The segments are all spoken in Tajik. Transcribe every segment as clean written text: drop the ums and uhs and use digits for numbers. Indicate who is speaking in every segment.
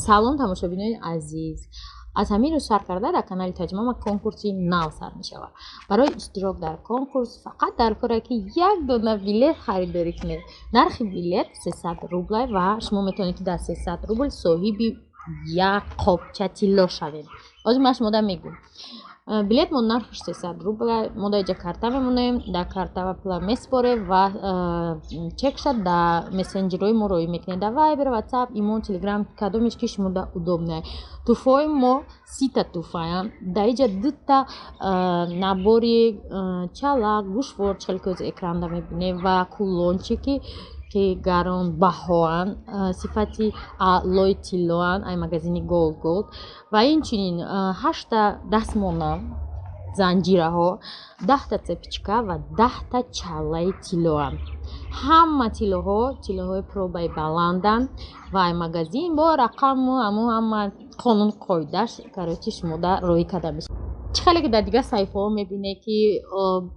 Speaker 1: Салом, тамошобинони азиз! Аз ҳамин рӯз сар карда дар канали Таҷмама конкурси нав сар мешавад. Барои иштирок дар конкурс фақат дар коре, ки як дона билет харидорӣ кунед. Нархи билет 300 рубла ва шумо метавонед, ки дар 300 рубл соҳиби як қопча тилло шавед. Ҳозир ман шумода мегӯм. Билет мо нархаш 300 рубла. Мо дар иҷа карта мемонем, дар карта пула месупорем ва чекша дар мессенҷерҳои мо роӣ мекунем, дар Вайбер, Ватсап, Имо, Телеграм, кадомеш ки шумода удобно. Тӯҳфаҳои мо 30-та тӯҳфаям. Дар иҷа дута набори чалак, гӯшвор, чӣ ки ҳозир экранда мебинем, ва кулончики, ки гаронбаҳоанд, сифати аълои тиллоанд, ай магазини Голд Голд, ва инчунин ҳашта дастмона, занҷираҳо, 10-та цепочка ва 10-та чаллаи тиллоанд. Ҳама тиллоҳо тиллоҳои пробаи баланданд ва ай магазин бо рақаму ҳаму ҳама қонун қоидааш, короче, шумода роӣ карда мешавад. Чӣ хеле ки дар дигар саҳифаҳо мебинед, ки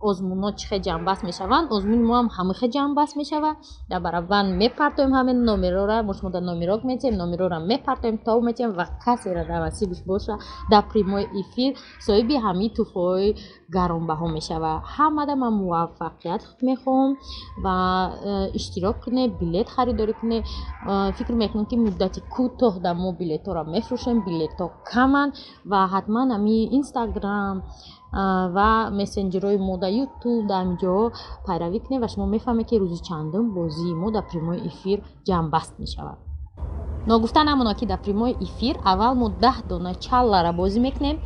Speaker 1: озмунҳо чӣ хел ҷамъбаст мешаванд, озмуни мо ҳам ҳамин хел ҷамъбаст мешавад. Дар барабан мепартоем ҳамин номерора, мо шумода номерок метиҳем, номерора мепартоем, тов метиҳем ва касеро дар насибаш боша, дар прямой эфир соҳиби ҳамин тӯҳфаҳои гаронбаҳо мешавад. Ҳамада ман муваффақият мехоҳам ва иштирок кунед, билет харидорӣ кунед. Фикр мекунем, ки муддати кӯтоҳ дар мо билетҳоро мефурӯшем, билетҳо каманд ва ҳатман ҳамин Инстаграм ва мессенҷерҳои мо дар Ютуб, дар ҳамин ҷоҳо пайравӣ кунед ва шумо мефаҳмед, ки рӯзи чандум бозии мо дар прямой эфир ҷамъбаст мешавад. Ногуфта намонад, ки дар прямой эфир аввал мо 10 дона чаллара бозӣ мекунем,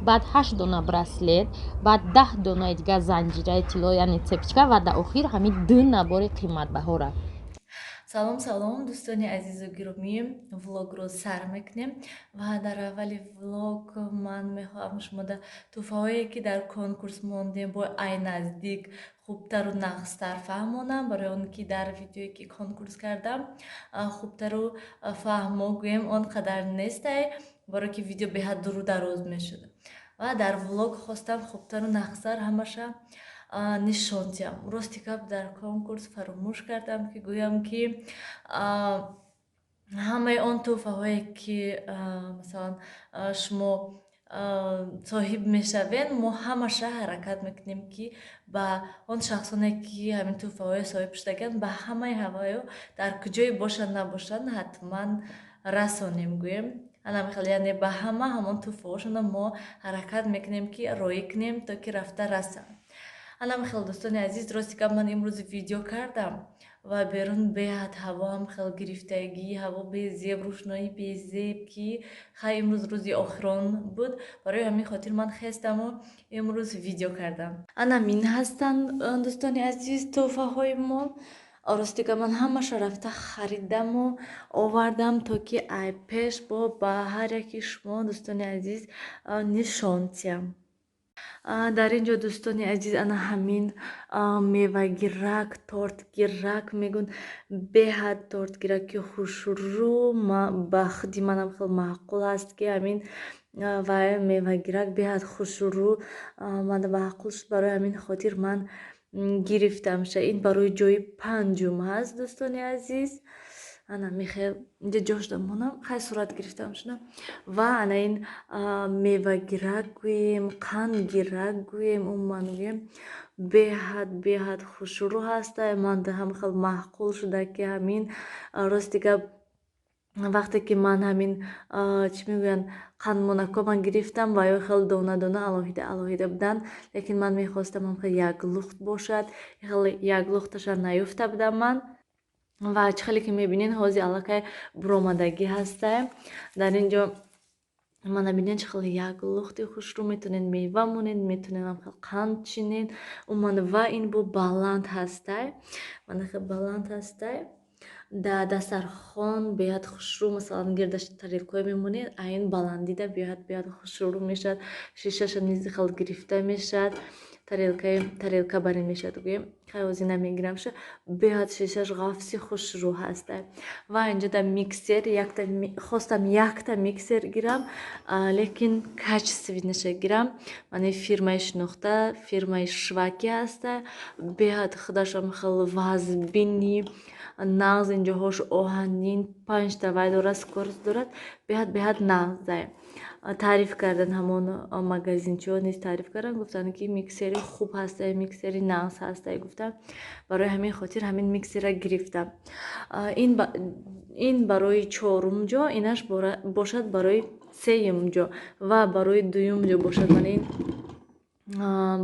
Speaker 1: баъд ҳашт дона браслет, баъд 10 донаи дигар занҷираи тилло, яъне цепочка, ва дар охир ҳамин ду набори қиматбаҳора.
Speaker 2: Салом, салом, дӯстони азизу гиромӣ! Влогро сар мекунем ва дар аввали влог ман мехоҳам шумода тӯҳфаҳое, ки дар конкурс мондем, бо ай наздик хубтару нағзтар фаҳмонам, барои он ки дар видеое, ки конкурс кардам, хубтару фаҳмо гӯем, он қадар нестай, барое ки видео беҳад дуру дароз мешуд ва дар влог хостам хубтару нағзтар ҳамаша нишон диҳам. Рости гап, дар конкурс фаромӯш кардам, ки гӯям, ки ҳамаи он тӯҳфаҳое, ки масалан шумо соҳиб мешавед, мо ҳамаша ҳаракат мекунем, ки ба он шахсоне, ки ҳамин тӯҳфаҳое соҳиб шудагианд, ба ҳамаи ҳаваё дар куҷое бошанд набошанд, ҳатман расонем гӯем. Анамихел, яъне ба ҳама ҳамон тӯҳфаҳошона мо ҳаракат мекунем, ки роӣ кунем, то ки рафта расанд. Анамихел, дӯстони азиз, рости гап, ман имрӯз видео кардам ва берун беҳад ҳаво ҳам хел гирифтагӣ, ҳаво безеб, рӯшноӣ безеб, ки хай, имрӯз рӯзи охирон буд, барои ҳамин хотир ман хестаму имрӯз видео кардам. Анамин ҳастанд, дӯстони азиз, тӯҳфаҳои мо. Рости гап, ман ҳамаша рафта харидаму овардам, то ки ай пеш бо ба ҳар яки шумо, дӯстони азиз, нишон диҳам. Дар ин ҷо, дӯстони азиз, ана ҳамин мевагирак, тортгирак мегӯн, беҳад тортгираки хушрӯ. Ба худи манам хел маъқул аст, ки ҳамин ва мевагирак беҳад хушрӯ мана маъқул шуд, барои ҳамин хотир ман гирифтамша. Ин барои ҷои панҷум ҳаст, дӯстони азиз. Ана мехел инҷа ҷош дамонам, хай, сурат гирифтам шуда. Ва ана ин мевагирак гӯем, қандгирак гӯем, умуман гӯем, беҳад беҳад хушрӯ ҳаста. Ман ҳам хел маъқул шуда, ки ҳамин, рости гап, вақте ки ман ҳамин, чӣ мегӯянд, қандмонако ман гирифтам ва ё хел дона дона, алоҳида алоҳида буданд, лекин ман мехостам ҳам хел яклухт бошад. Хеле яклухташа наёфта будам ман. Ва чӣ хеле ки мебинед, ҳозир аллакай буромадагӣ ҳаста. Дар ин ҷо мана бинед, чӣ хеле яклухти хушрӯ, метавонед мева монед, метавонед ҳам хел қанд чинед умуман. Ва ин бо баланд ҳастай, мана хел баланд ҳастай, дар дастархон беҳад хушрӯ. Масалан, гирдаш тарелкое мемонед, айн баландида беҳад беҳад хушрӯ мешавад. Шишаша низ хел гирифта мешавад, тарелкаи тарелка барин мешавад гӯем. Хай, ҳозир намегирамша. Беҳад шишаш ғафси хушрӯ ҳастай. Ва инҷо дар миксер якта хостам, якта миксер гирам, лекин качественныйша гирам. Мана фирмаи шинохта, фирмаи Шваки ҳаста, беҳад худашам хел вазбини. Нағз, инҷоҳош оҳанин, панҷта вай дорад, скорость дорад, беҳад беҳад нағзай. Таъриф кардан, ҳамон магазинчиҳо низ таъриф карданд, гуфтанд, ки миксери хуб ҳастай, миксери нағз ҳастай, гуфтам. Барои ҳамин хотир ҳамин миксера гирифтам. Ин барои чорум ҷо, инаш бошад барои сеюм ҷо ва барои дуюм ҷо бошад мана ин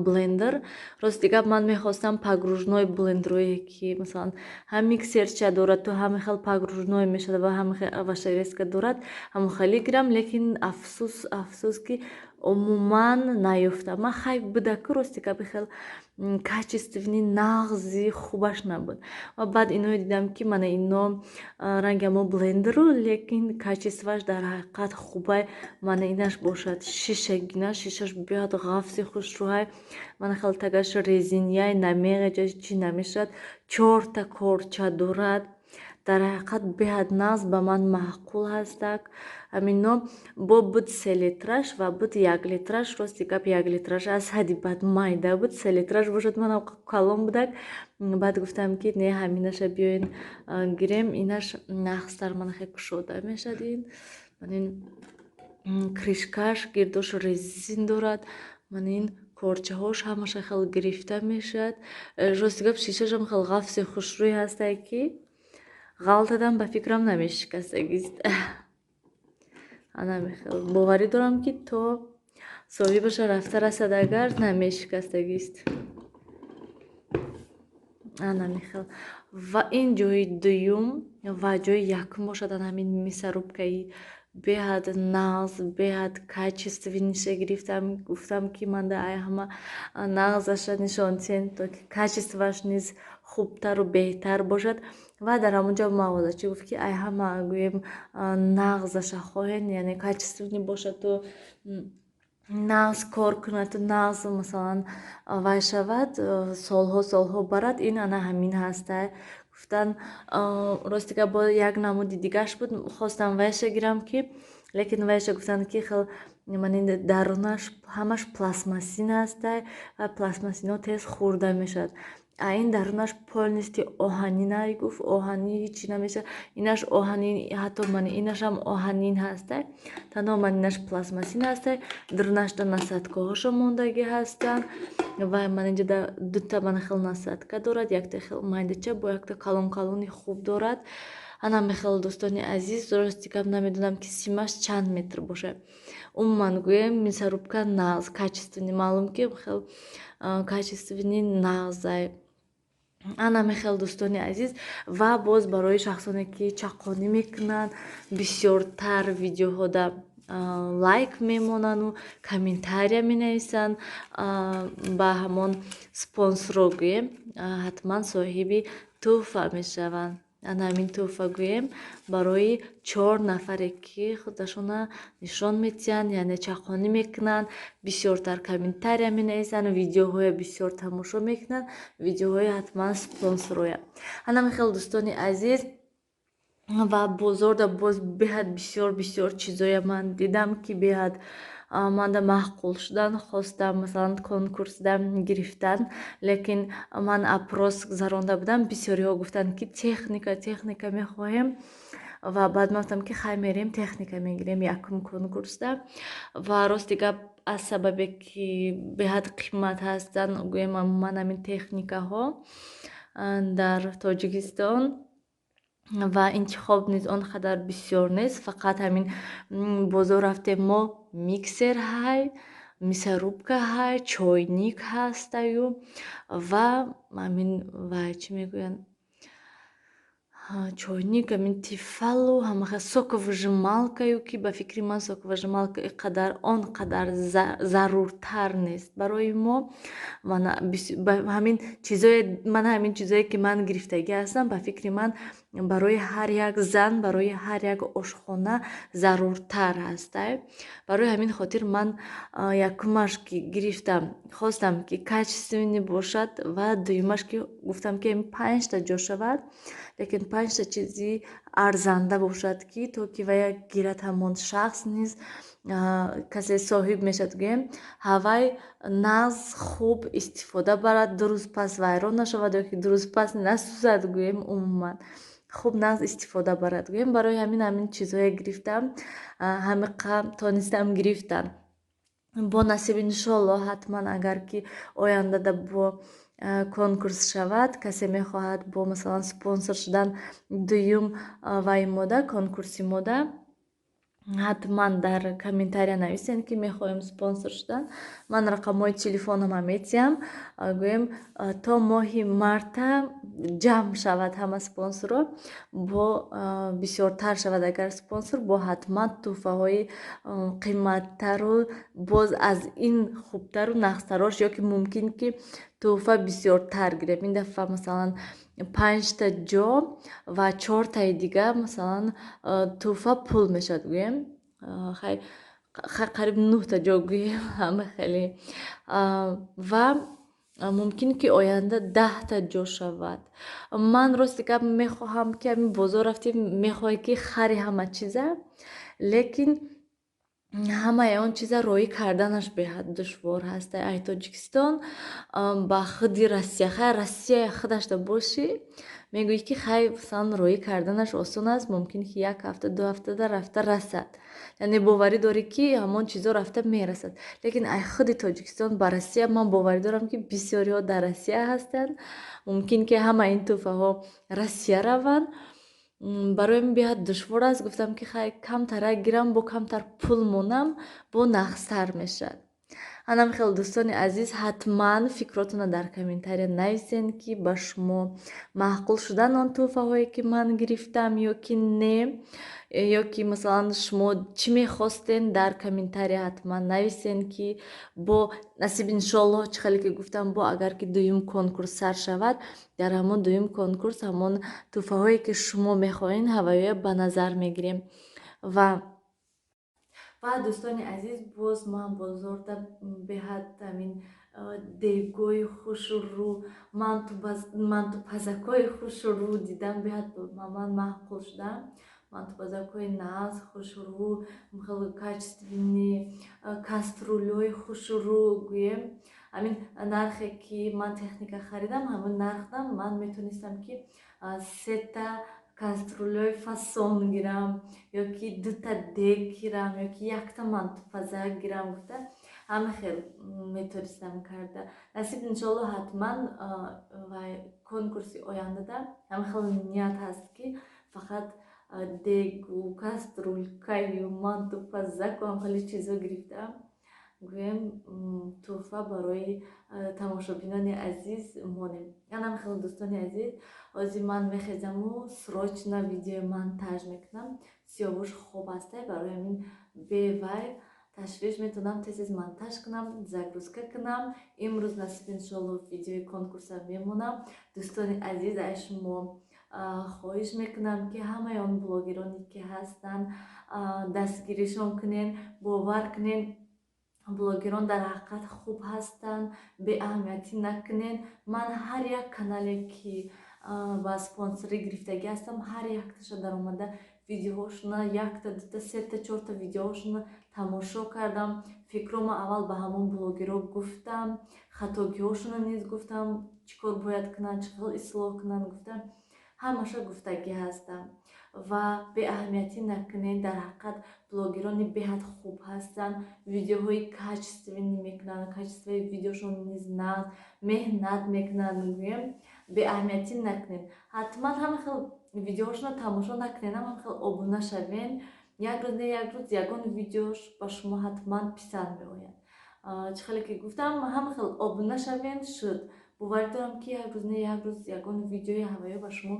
Speaker 2: блендер. Рости гап, ман мехостам погружной блендерое, ки масалан ҳам миксерча дорад, ту ҳам хел погружной мешавад ва ҳам овощерезка дорад, ҳамон хеле гирам, лекин афсӯс, афсӯс, ки умуман наёфтам. Ман хай будаку, рости гапи, хел качественный, нағзи хубаш набуд. Ва баъд иное дидам, ки мана ино ранги ҳамо блендеру, лекин качествоаш дар ҳақиқат хубай. Мана инаш бошад шишагина, шишаш беҳад ғафси хушрӯҳай, мана хел тагаш резинияй, намеғеҷа, чӣ намешавад, чорта корча дорад. Дар ҳақиқат беҳад нағз, ба ман маъқул ҳастак ҳамино. Бо буд 3 литраш ва буд 1 литраш. Рости гап, 1 литраш аз ҳадди бад майда буд, 3 литраш бошад манам калон будак. Баъд гуфтам, ки не, ҳаминаша биёен гирем, инаш нағзтар. Мана хел кушода мешавад ин, мана ин крышкаш гирдош резин дорад, мана ин корчаҳош ҳамаша хел гирифта мешавад. Рости гап, шишашам хел ғафси хушрӯй ҳастай, ки ғалтадам, ба фикрам, намешикастагист. Анамехел боварӣ дорам, ки то соҳибаша рафта расад, агар намешикастагист. Анамехел. Ва ин ҷои дуюм ва ҷои якум бошад ана ҳамин мясорубкаи беҳад нағз, беҳад качественныйша гирифтам. Гуфтам, ки ман да ай ҳама нағзаша нишон диҳем, то ки качествоаш низ хубтару беҳтар бошад. Ва дар ҳамон ҷо мағозачӣ гуфт, ки ай ҳама гӯем нағзаша хоҳен, яъне качественный бошаду нағз кор кунаду нағз, масалан, вай шавад, солҳо солҳо барад, ин ана ҳамин ҳаста, гуфтан. Рости гап, бо як намуди дигаш буд, хостам вайша гирам, ки лекин вайша гуфтанд, ки хел ман ин дарунаш ҳамаш пластмассин ҳастай ва пластмассино тез хӯрда мешавад, а ин дарунаш полностью оҳанинай, гуфт, оҳанӣ ҳичи намешавад. Инаш оҳанин, ҳатто мани инашам оҳанин ҳастай, танҳо манинаш пластмассин ҳастай. Дарунашда насадкаҳошо мондагӣ ҳастанд ва ман инҷа дута мана хел насадка дорад, якта хел майдача бо якта калон калони хуб дорад. Ана мехел, дӯстони азиз. Рости гап, намедонам, ки симаш чанд метр бошад. Умуман гӯем, мясорубка нағз, качественный, маълум, ки хел качественный, нағзай. Ана мехел, дӯстони азиз. Ва боз барои шахсоне, ки чаққонӣ мекунанд, бисёртар видеоҳода лайк мемонану комментария менависанд, ба ҳамон спонсорро гӯем, ҳатман соҳиби тӯҳфа мешаванд. Ана ҳамин тӯҳфа гӯем барои чор нафаре, ки худашона нишон медиҳанд, яъне чаққонӣ мекунанд, бисёртар комментария менависанд, видеоҳоя бисёр тамошо мекунанд, видеоҳои ҳатман спонсорроя. Ана мехел, дӯстони азиз. Ва бозорда боз беҳад бисёр бисёр чизоя ман дидам, ки беҳад манда маъқул шудан, хостам, масалан, конкурсда гирифтан, лекин ман опрос гузаронда будам, бисёриҳо гуфтанд, ки техника, техника мехоҳем. Ва баъд ман гуфтам, ки хай, мерем, техника мегирем якум конкурсда. Ва рости гап, аз сабабе ки беҳад қимат ҳастанд, гӯем, умуман ҳамин техникаҳо дар Тоҷикистон ва интихоб низ он қадар бисёр нест. Фақат ҳамин бозор рафтем мо, миксер ҳай, мясорубка ҳай, чойник ҳастаю ва ҳамин вай, чӣ мегӯянд, чойник, ҳамин Тефалу, ҳамаха соковыжималкаю, ки ба фикри ман соковыжималка ин қадар он қадар заруртар нест барои мо. Ҳамин чизое, мана ҳамин чизое, ки ман гирифтагӣ ҳастам, ба фикри ман, барои ҳар як зан, барои ҳар як ошхона заруртар ҳастай. Барои ҳамин хотир ман якумаш, ки гирифтам, хостам, ки качественный бошад, ва дуюмаш, ки гуфтам, ки панҷта ҷо шавад, лекин панҷта чизи Арзанда бошад, ки то ки вая гирад, ҳамон шахс низ, касе соҳиб мешавад, гӯем, ҳавай нағз, хуб истифода барад, 2 рӯз пас вайрон нашавад ё ки 2 рӯз пас насӯзад, гӯем, умуман хуб, нағз истифода барад, гӯем. Барои ҳамин чизҳое гирифтам, ҳамиқа тонистам гирифтан. Бо насиб, иншоалло, ҳатман, агар ки ояндада бо конкурс шавад, касе мехоҳад бо, масалан, спонсор шудан дуюм вай мода, конкурси мода, ҳатман дар комментария нависед, ки мехоҳем спонсор шудан. Ман рақамҳои телефонама метиҳам, гӯем, то моҳи марта ҷамъ шавад ҳама спонсорро, бо бисёртар шавад агар спонсор, бо ҳатман тӯҳфаҳои қиматтару боз аз ин хубтару нағзтарош, ё ки мумкин ки тӯҳфа бисёртар гирем. Ин дафъа, масалан, панҷта ҷо ва чортаи дига, масалан, тӯҳфа пул мешавад, гӯем, хай, қариб нӯҳта ҷо, гӯем, ҳама хеле. Ва мумкин ки оянда 10та ҷо шавад. Ман, рости гап, мехоҳам ки ҳамин бозор рафтем, мехоҳӣ ки хари ҳама чиза, лекин ҳамаи он чиза роҳӣ карданаш беҳад душвор ҳаст. Ай Тоҷикистон ба худи Россия, хай, Россия худашда бошӣ, мегӯӣ ки хай, масалан, роҳӣ карданаш осон аст, мумкин ки як ҳафта, 2 ҳафтада рафта расад, яъне боварӣ дорӣ, ки ҳамон чизо рафта мерасад. Лекин ай худи Тоҷикистон ба Россия, ман боварӣ дорам, ки бисёриҳо дар Россия ҳастанд, мумкин ки ҳама ин тӯҳфаҳо Россия раванд. Барои ман беҳад душвор аст. Гуфтам, ки хай, камтарак гирам, бо камтар пул монам, бо нағзтар мешавад. Анам хеле, дӯстони азиз, ҳатман фикротонро дар комментария нависен, ки ба шумо маъқул шудан он тӯҳфаҳое, ки ман гирифтам, ё ки не, ё ки, масалан, шумо чӣ мехостен, дар комментария ҳатман нависен, ки бо насиб, иншоаллоҳ, чӣ хеле ки гуфтам, бо агар ки дуюм конкурс сар шавад, дар ҳамон дуюм конкурс ҳамон тӯҳфаҳое, ки шумо мехоҳед, ҳавоя ба назар мегирем. Ва, дӯстони азиз, боз ман бозорда беҳад ҳамин дегои хушрӯ, мантупазакҳои хушрӯ дидам, беҳад ба ман маъқул шудам. Мантупазакҳои нағз, хушрӯ, хеле качественный, кастрюлҳои хушрӯ, гӯем, ҳамин нархе, ки ман техника харидам, ҳамин нархдам ман метонистам, ки сета кастрюлҳои фасон гирам, ё ки дута дег гирам, ё ки якта мантупазак гирам гуфта, ҳама хел метонистам карда. Насиб, иншоалло, ҳатман ва конкурси ояндада ҳама хел ният ҳаст, ки фақат дегу кастрюлькаю мантупазаку ҳам хеле чизо гирифта, гӯем, тӯҳфа барои тамошобинони азиз монем. Анам хеле, дӯстони азиз, ҳозир ман мехезаму срочно видеои монтаж мекунам. Сиёвуш хоб ҳастай, барои ҳамин бевай ташвиш метавонам тез тез монтаж кунам, загрузка кунам. Имрӯз, насиб, иншоалло, видеои конкурса мемонам. Дӯстони азиз, аз шумо хоҳиш мекунам, ки ҳамаи он блогероне, ки ҳастанд, дастгиришон кунен. Бовар кунен, блогерон дар ҳақиқат хуб ҳастанд, беаҳамиятӣ накунен. Ман ҳар як канале, ки ба спонсорӣ гирифтагӣ ҳастам, ҳар якташа даромада, видеоҳошона, якта, дута, сета, чорта видеоҳошона тамошо кардам. Фикрома аввал ба ҳамон блогерҳо гуфтам, хатогиҳошона низ гуфтам, чӣ кор бояд кунанд, чӣ хел ислоҳ кунанд гуфтам, ҳамаша гуфтагӣ ҳастам. Ва беаҳамиятӣ накунед, дар ҳақиқат блогерони беҳад хуб ҳастанд, видеоҳои качественный мекунанд, качествои видеошон низ нағз, меҳнат мекунанд, гӯем, беаҳамиятӣ накунед. Ҳатман ҳама хел видеоҳошонро тамошо накунед, ҳама хел обуна шавед. Як рӯз не як рӯз ягон видеош ба шумо ҳатман писанд меояд. Чӣ хеле ки гуфтам, ҳама хел обуна шавед, шуд. Боварӣ дорам, ки як рӯз не як рӯз ягон видеои ҳавоё ба шумо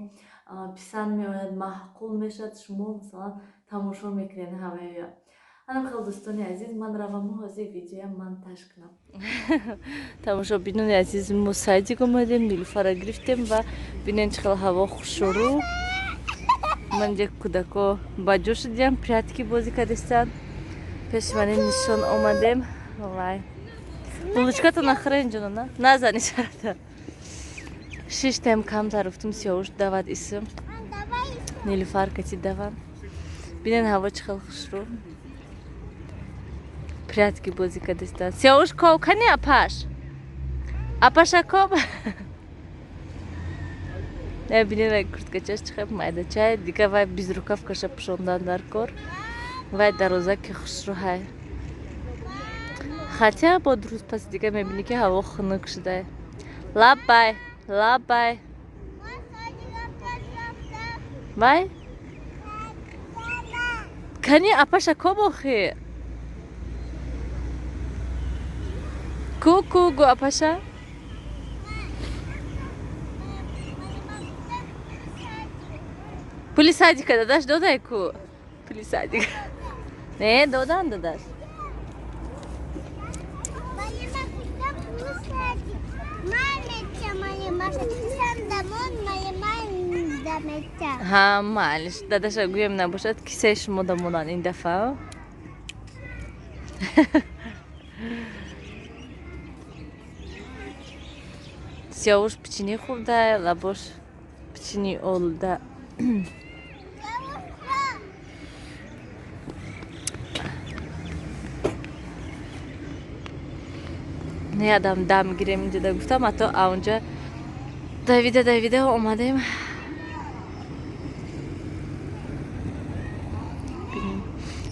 Speaker 2: писанд меояд, маъқул мешавад, шумо, масалан, тамошо мекунед ҳавоё. Анам хел, дӯстони азиз, ман раваму ҳозир видеоям монтаж кунам. Тамошобинони азиз, мо садик омадем, Нилуфара гирифтем ва бинен, чӣ хел ҳаво хушрӯ. Ман ҷа кӯдако ба ҷо шудиям, прятки бозӣ кардистанд. Пеши мани нишон омадем. Вай, булочкато нахӯрен, ҷонона, назани шарата. Шиштем, камтар гуфтум, Сиёвуш давад исм. Нилуфар кати даванд. Бинен ҳаво чӣ хел хушрӯ. Прятки бозӣ кардистанд. Сиёвуш ков кани апаш? Апаша ков? Не, бинен вай курткачаш чӣ хел майдачай. Дига вай безрукавкаша пӯшондан дар кор. Вай дарозаки хушрӯ ҳай. Хотя бо рӯз пас дига мебинӣ, ки ҳаво хунук шуда. Лаббай, лаббай. Вай? Кани апаша коб охи? Ку ку гу апаша? Пули садика дадаш додай ку? Пули садика. Не, додан дадаш. Ҳа, майлиш, дадаша гӯем, набошад, кисаи шумо дамонанд ин дафъа. Сиёвуш пичини хӯрда, лабош пичини олуда. Не, адам дам гирем инҷода гуфтам, ҳатто аунҷа давида давида омадем.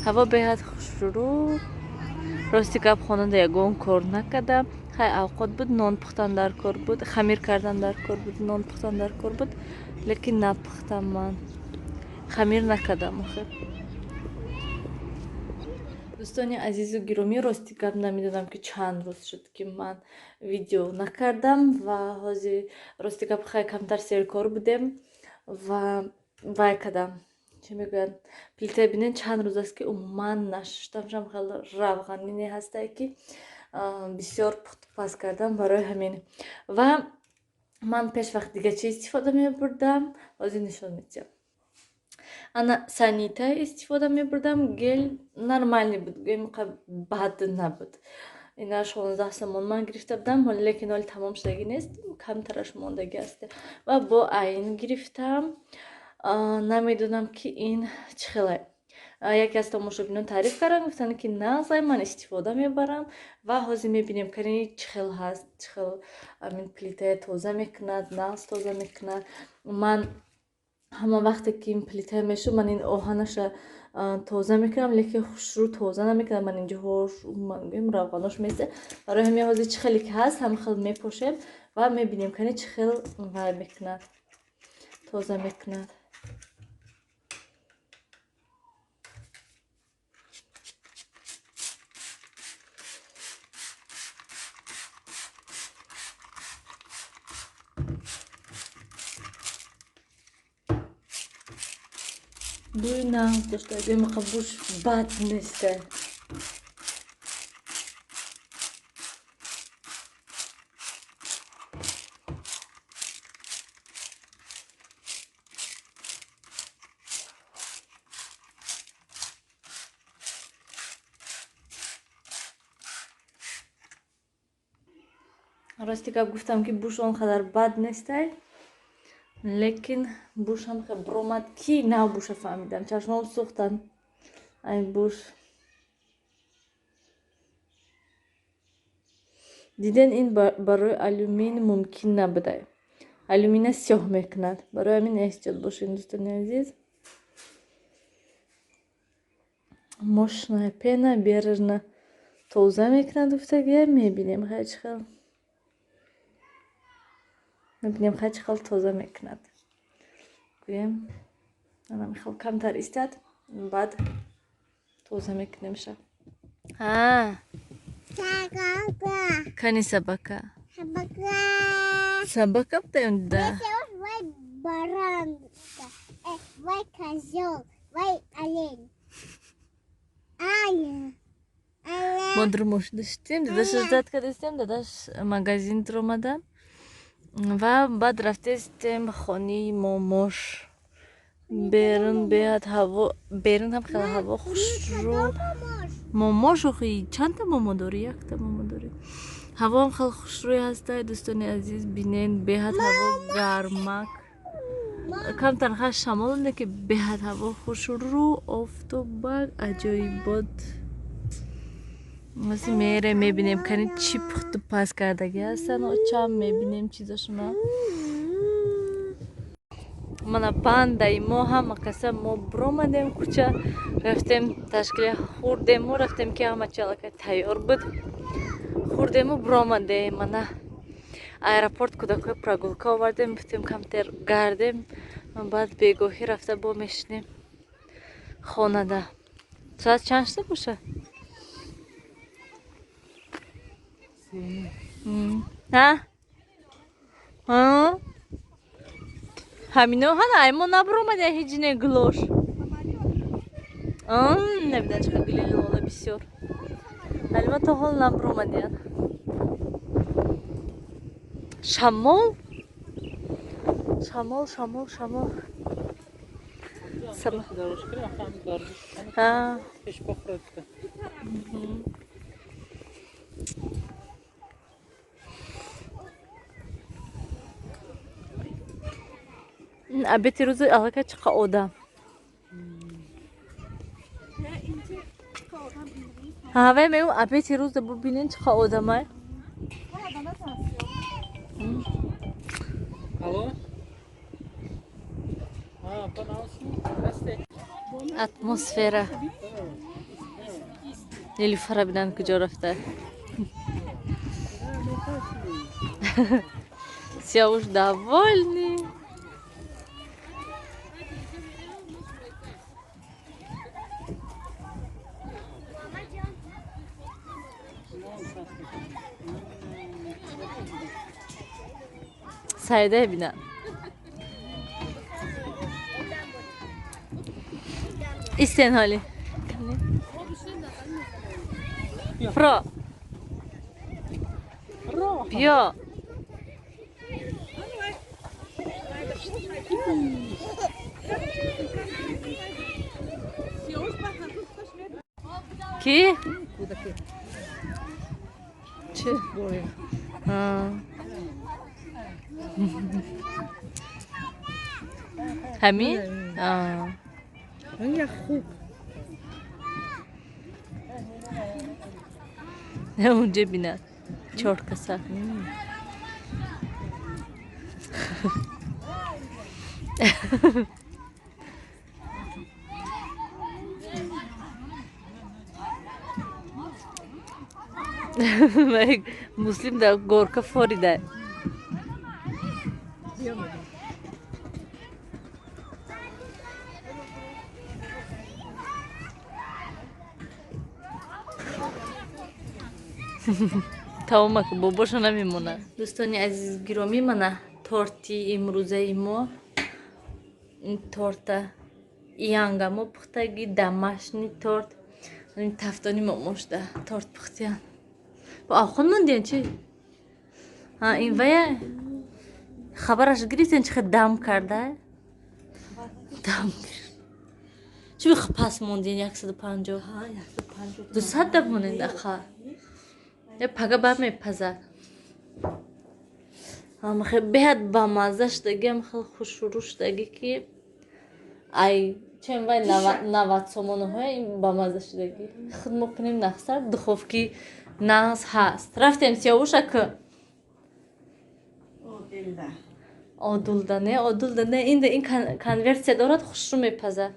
Speaker 2: Ҳаво беҳад хушрӯ. Рости гап, хонанда ягон кор накардам. Хай, авқот буд, нон пухтан дар кор буд, хамир кардан дар кор буд, нон пухтан дар кор буд, лекин напухтам ман. Хамир накардам охир. Дӯстони азизу гиромӣ, рости гап, намедонам, ки чанд рӯз шуд, ки ман видео накардам ва ҳозир, рости гап, хай, камтар серкор будем ва вай кардам. Чӣ мегӯянд, плита бинен, чанд рӯз аст, ки умуман нашуштам. Шам хеле равғанине ҳастае, ки бисёр пухтупаз кардам, барои ҳамин. Ва ман пеш вақт дига чӣ истифода мебурдам, ҳозир нишон медиҳам. Ана Санита истифода мебурдам, гель нормальный буд, гӯем, бад набуд. Ина 16 сомон ман гирифта будам, лекин ҳоли тамом шудагӣ нест, камтараш мондагӣ аст. Ва бо айн гирифтам. Намедонам, ки ин чӣ хеле. Яке аз тамошобинон таъриф карданд, гуфтанд, ки нағзай, ман истифода мебарам. Ва ҳозир мебинем, кани чӣ хел ҳаст, чӣ хел амин плитая тоза мекунад, нағз тоза мекунад. Ман ҳама вақте ки ин плитая мешуд, ман ин оҳанаша тоза мекунам, лекин хушрӯ тоза намекунам. Ман инҷоҳош гӯем, равғанош месте. Барои ҳамин ҳозир чӣ хеле ки ҳаст, ҳама хел мепошем ва мебинем, кани чӣ хел вай мекунад, тоза мекунад. Бӯи нағз дошта, гӯем, бӯш бад неста. Рости гап, гуфтам, ки буш он қадар бад нестай, лекин бушам хе бромад, ки нав буша фаҳмидам, чашмом сӯхтанд ай буш. Диден, ин барои алюмин мумкин набудай, алюмина сиёҳ мекунад. Барои ҳамин эҳтиёт бошед, дӯстони азиз. Мощная пена, бережно тоза мекунад гуфтагия. Мебинем, хай, чӣ хел, мебинем, хай, чӣ хел тоза мекунад. Гӯем, анам хел камтар истад, баъд тоза мекунемша. Кани собака? Собака да.
Speaker 3: Баран, вай козел, вай олень.
Speaker 2: Мо дар мошина шидем, дадаша ждать кардастем, дадаш магазин дуромада ва баъд рафтестем хонаи момош. Берун беҳад ҳаво, берун ҳам хеле ҳаво хушрӯ. Момош охи, чандта момо дорӣ? Якта момо дорӣ. Ҳавоам хеле хушрӯй ҳастай, дӯстони азиз, бинен, беҳад ҳаво гармак. Камтар хаш шамол онде, ки беҳад ҳаво хушрӯ, офтобак, аҷоибот. Ози мерем, мебинем, кани чӣ пухту паз кардагӣ ҳастан. Очам, мебинем чизошона. Мана бандаи мо, ҳама каса мо биромадем, кӯча рафтем, ташкили хӯрдему рафтем, ки ҳама чи аллакай тайёр буд. Хӯрдему биромадем. Мана аэропорт кӯдакҳои прогулка овардем, гуфтем камтер гардем, баъд бегоҳӣ рафта бо мешинем хонада. Соат чанд шуда боша? Ҳа, ҳамино ҳана ай мо набиромадя, ҳеҷ не гулош набидан, чӣ гули лола бисёр. Ҳалима то ҳол набиромадиян. Шамол, шамол, шамол, шамол. Ҳа. Обеди рӯзи аллакай чӣ қа одам. Ҳавай мегӯм, обеди рӯза бубинен, чӣ қа одамай.
Speaker 4: Алло?
Speaker 2: Атмосфера. Нилуфара бинанд, куҷо рафта. Сиёвуш довольный. Саида бинанд. Истен ҳоли. Фро. Биё. Ки? Чӣ? Ҳамин?
Speaker 5: Як хуб.
Speaker 2: Унҷа бинад. Чор каса. Муслим дар горка форида.
Speaker 5: Биё, мегӯм.
Speaker 2: Тамомак, бобоша намемонад. Дӯстони азиз гиромӣ, мана торти имрӯзаи мо. Ин торта янга мо пухтаги, домашний торт. Ин тафтони момошда торт пухтиян. Бо авхон мондиян чи? Ҳа, ин вая хабараш гирифтен, чӣ хел дам карда? Дам чӣ бихо пас мондин, 150. 200 да монед аха. Е пага бар мепазад. Ҳамахе беҳад бамазза шудаги, ҳамахел хушрӯ шудаги, ки ай чем вай 90 сомонаҳоя ин бамазза шудаги. Худ мо кунем нақсар, духовки нағз ҳаст. Рафтем, Сиёвуша ку? Одулда не, одулда не, ин ин конверсия дорад, хушрӯ мепазад.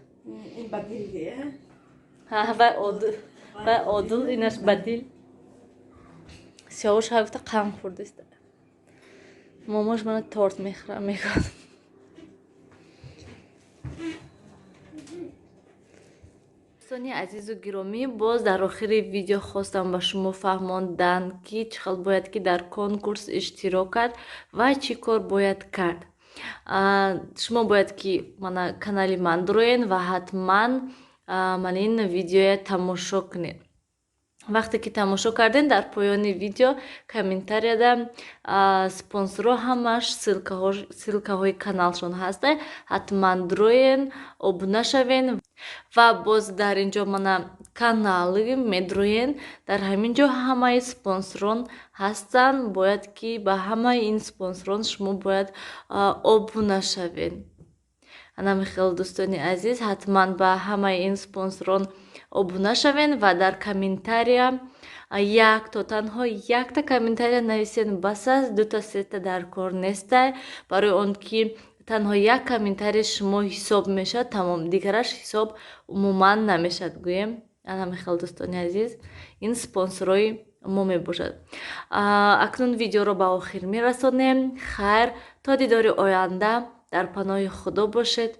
Speaker 2: Ҳа, вай одул, вай одул, инаш бадил. Сиёвуш ҳа гуфта қанд хӯрдист. Момош мана торт мехӯрам мегӯяд. Дӯстони азизу гиромӣ, боз дар охири видео хостам ба шумо фаҳмондан, ки чӣ хел бояд ки дар конкурс иштирок кард ва чӣ кор бояд кард. Шумо бояд ки мана канали ман дуроен ва ҳатман ман ин видеоя тамошо кунед. Вақте ки тамошо кардем, дар поёни видео комментарияда спонсорҳо ҳамаш ссылкаҳои каналшон ҳаста, ҳатман дуроен, обуна шавен ва боз дар ин ҷо мана канали медроен, дар ҳамин ҷо ҳамаи спонсорон ҳастанд. Бояд ки ба ҳамаи ин спонсорон шумо бояд обуна шавед. Ана хел, дӯстони азиз, ҳатман ба ҳамаи ин спонсорон обуна шавен ва дар комментария якто, танҳо якта комментария нависен, бас аст. Дута, сета дар кор нестай, барои он ки танҳо як комментарии шумо ҳисоб мешавад, тамом, дигараш ҳисоб умуман намешавад, гӯем. Ана хел, дӯстони азиз, ин спонсорҳои мо мебошад. Акнун видеоро ба охир мерасонем. Хайр, то дидори оянда, дар паноҳи Худо бошед.